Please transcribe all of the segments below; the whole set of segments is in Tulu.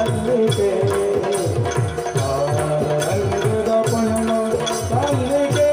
ಕಲ್ಲಿಗೆ ರಂಗದ ಪಣ್ಣು ಕಲ್ಲಿಗೆ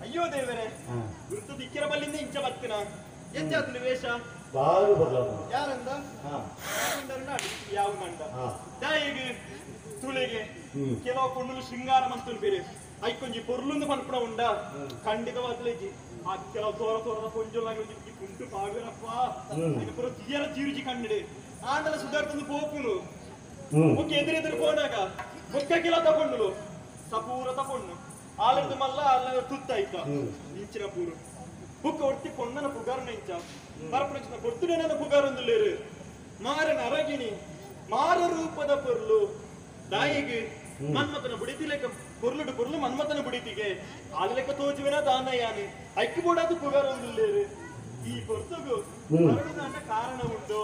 ಅಯ್ಯೋ ದೇವರೇ, ಗುರುತು ದಿಕ್ಕಿರ ಬಲ್ಲಿಂದ ಇಂಚ ಬತ್ತಿನ ಎಂಚಾತನ ವೇಷ ಯಾರಂದ ಯಾವ ಮಂಡ ದಾಯಿಗೆ ತುಳಿಗೆ ಕೆಲವು ಪೊಣ್ಣುಲು ಶೃಂಗಾರ ಮಂತುಲು ಬೇರೆ ಐಕೊಂಜಿ ಪೊರ್ಲುಂದು ಪನ್ಪುಣ ಉಂಡ ಖಂಡಿತವಾದ್ಲೇಜಿ ಆ ಕೆಲವು ತೋರ ತೋರದ ಪೊಂಜೊಲಾಗಿ ಒಂಜಿ ಕುಂಟು ಪಾಡುವರಪ್ಪ ಪೂರ ತೀಯರ ಚೀರುಜಿ ಕಣ್ಣಿಡೆ ಆಂಡಲ ಸುಧಾರ್ತಂದು ಪೋಪುನು ಬೊಕ್ಕ ಎದುರೆದುರು ಪೋನಾಗ ಬೊಕ್ಕ ಕೆಲವು ತಪೊಣ್ಣುಲು ಸಪೂರ ತಪೊಣ್ಣು ಆಲರ್ದು ಮಲ್ಲ ಅಲ್ಲ ತುತ್ತಾಯ್ತ ಇಂಚಿನ ಪೂರು ಬುಕ್ಕ ಒಟ್ಟಿ ಪೊಣ್ಣನ ಪುಗಾರನ ಇಂಚ ಪರಪುಣಚಿನ ಪೊರ್ತುಡನ ಪುಗಾರೊಂದುಲ್ಲೇರು ಮಾರನ ಅರಗಿಣಿ ಮಾರ ರೂಪದ ಪೊರ್ಲು ದಾಯಿಗೆ ಮನ್ಮತನ ಬುಡಿತಿ ಲೆಕ್ಕ ಪೊರ್ಲುಡು ಪೊರ್ಲು ಮನ್ಮತನ ಬುಡಿತಿಗೆ ಆಲ ಲೆಕ್ಕ ತೋಜುವಿನ ದಾನಯಾನಿ ಐಕ್ಕು ಬೋಡಾದ ಪುಗಾರೊಂದುಲ್ಲೇರು ಈ ಪೊರ್ತುಗು ಕಾರಣ ಉಂಟು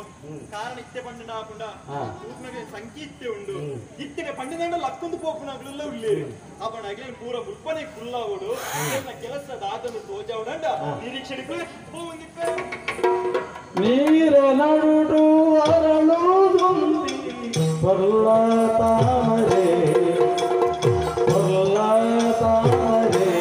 ಕಾರಣ ಇತ್ತೆ ಪಂಡಿನ ಹಾಕುಂಡ ಸಂಖ್ಯೆ ಇತ್ತೆ ಉಂಡು ಇತ್ತಿನ ಪಂಡಿನ ಲಕ್ಕೊಂದು ಪೋಪುನಾಗ್ಲೆಲ್ಲ ಉಳ್ಳೇರು ಅಪಣ ಅಗ್ಲೇ ಪೂರ ಮುಲ್ಪನೆ ಕುಲ್ಲಾವಡು ಕೆಲಸ ದಾದನು ತೋಜಾವಡಂಡ ನಿರೀಕ್ಷೆ ಹೋವಂದಿಪ್ಪೆ ನೀರ ನಡುಡು ಅರಳುದುಂದಿ ಪೊರ್ಲ ತಾಮರೆ ಪೊರ್ಲ ತಾಮರೆ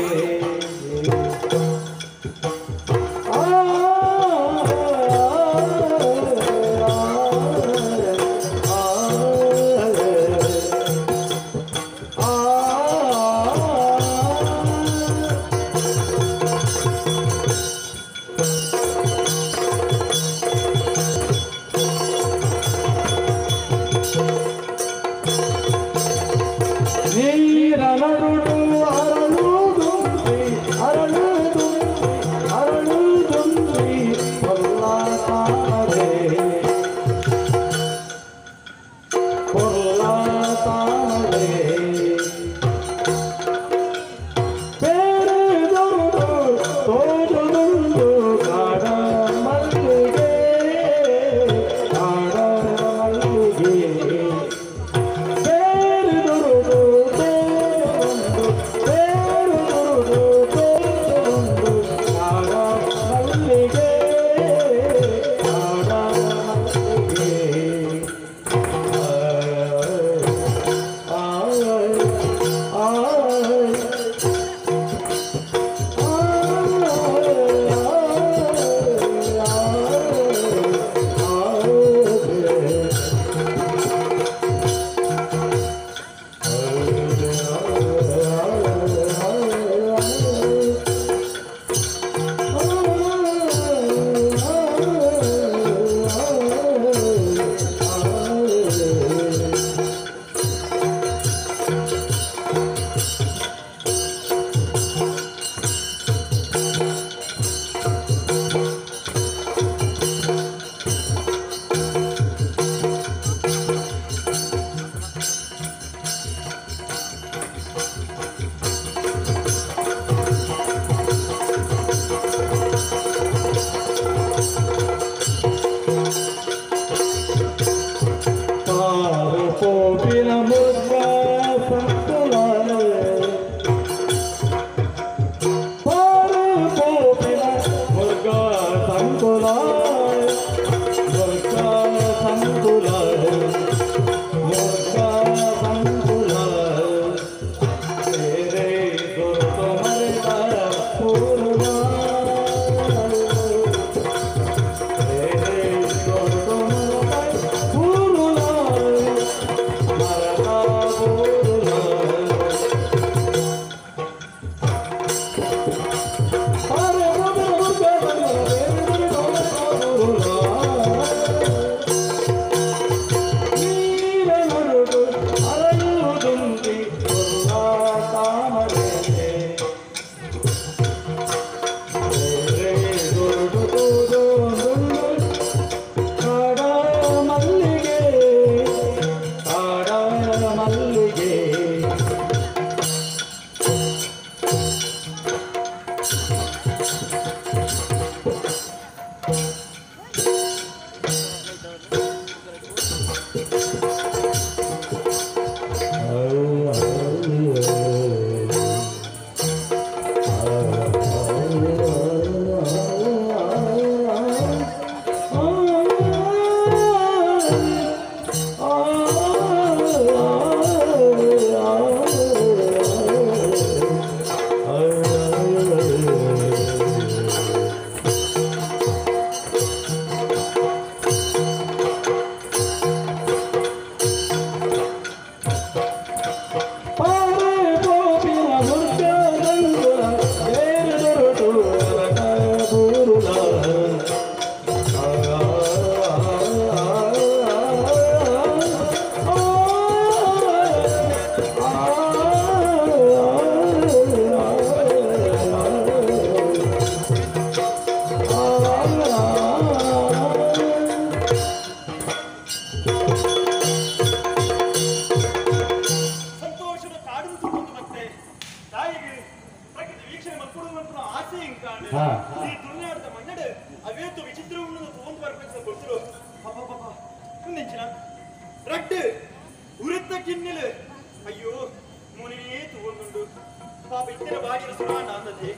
ಪೋಪಿನ ಮುರ್ಗ ಸಂಕುಲ ಪಾರು ಪೋಪಿನ ಮುರ್ಗ ಸಂಕುಲ ಮುರ್ಗ ಸಂಕುಲ ಮುರ್ಗ ಸಂಕುಲ तेरे दुर्ग मरता पूर्वा तेरे दुर्ग मरता पूर्वा मरता पूर्वा अरे मुर्ग तेरे दुर्ग पूर्वा ನೀರನರುಡು ಅರಳುದುಂಬಿ ತಾಮರೆ ಕಾಡ ಮಲ್ಲಿಗೆ ಕಾಡ ಮಲ್ಲಿಗೆ ಸಂತೋಷದ ಕಾಡಿನ ತುಂಬ ಮತ್ತೆ ತಾಯಿಗೆ ಪ್ರಕೃತಿ ವೀಕ್ಷಣೆ ಮಲ್ಕೊಡುವಂತ ಆಸೆ ಇಂಕಾಂಡು ಈ ತುಳುನಾಡದ ಮಣ್ಣಡು ಅವೇತು ವಿಚಿತ್ರವನ್ನು ತಗೊಂಡು ಬರ್ಬೇಕು ಗೊತ್ತಿರು ಅಬ್ಬಬ್ಬಬ್ಬ ಮುಂದಿಂಚಿನ ರಡ್ಡು ಉರುತ್ತ ಕಿನ್ನೆಲು ಅಯ್ಯೋ ಮೋನಿನೇ ತಗೊಂಡುಂಡು ಪಾಪ ಇತ್ತಿನ ಬಾಡಿನ ಸುಮಾಂಡ ಅಂದದೆ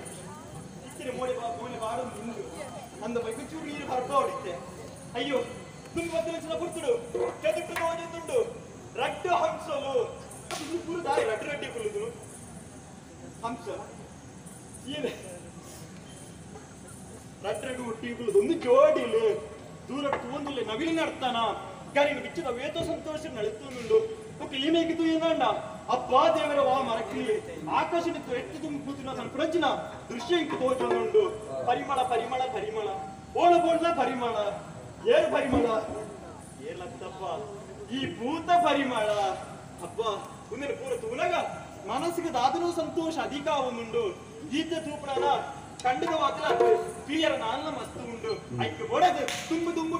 ಇತ್ತಿನ ಮೋಡಿ ಮೋನಿ ಬಾಡು ನಿಂದು ಅಂದ ಬೈಕು ಚೂರು ನೀರು ಹರ್ಪ ಹೊಡಿತೆ ಅಯ್ಯೋ ತುಂಬ ಬತ್ತಿನ ಪುರ್ತುಡು ಕೆದುಟ್ಟು ತೋಜುಂಡು ರಡ್ಡು ಹಂಸಲು ಪೂರ ದಾರಿ ರಡ್ಡು ರಡ್ಡಿ ಕುಲ್ಲುದು ಹಂಸ ಏನು ರಡ್ಡು ರಡ್ಡು ಹುಟ್ಟಿ ಕುಲ್ಲುದು ಒಂದು ಜೋಡಿಲು ದೂರ ತೂಂದುಲ್ಲೆ ನವಿಲು ನಡ್ತಾನ ಗರಿನ ಬಿಚ್ಚದ ವೇತೋ ಸಂತೋಷ ನಳಿತುಂಡು ఒక ఈమెకి తూయిందండ అబ్బా దేవర వా మరకి ఆకాశని ఎత్తి దుమ్ము కూతున్న తన పురంచిన దృశ్యం ఇంక తోచుండు పరిమళ పరిమళ పరిమళ ఓడ బోడ్ల పరిమళ ఏరు పరిమళ ఏలత్తప్ప ఈ భూత పరిమళ అబ్బా ఉందని పూర తూనగా మనసుకు దాదును సంతోష అధిక ఉండు ಈತ ತೂಪಣ ಕಂಡದ ವಾತಲ ಪಿಯರ ನಾಲ್ನ ಮಸ್ತು ಉಂಡು ಐಕ್ ಬೊಡದು ತುಂಬು ತುಂಬು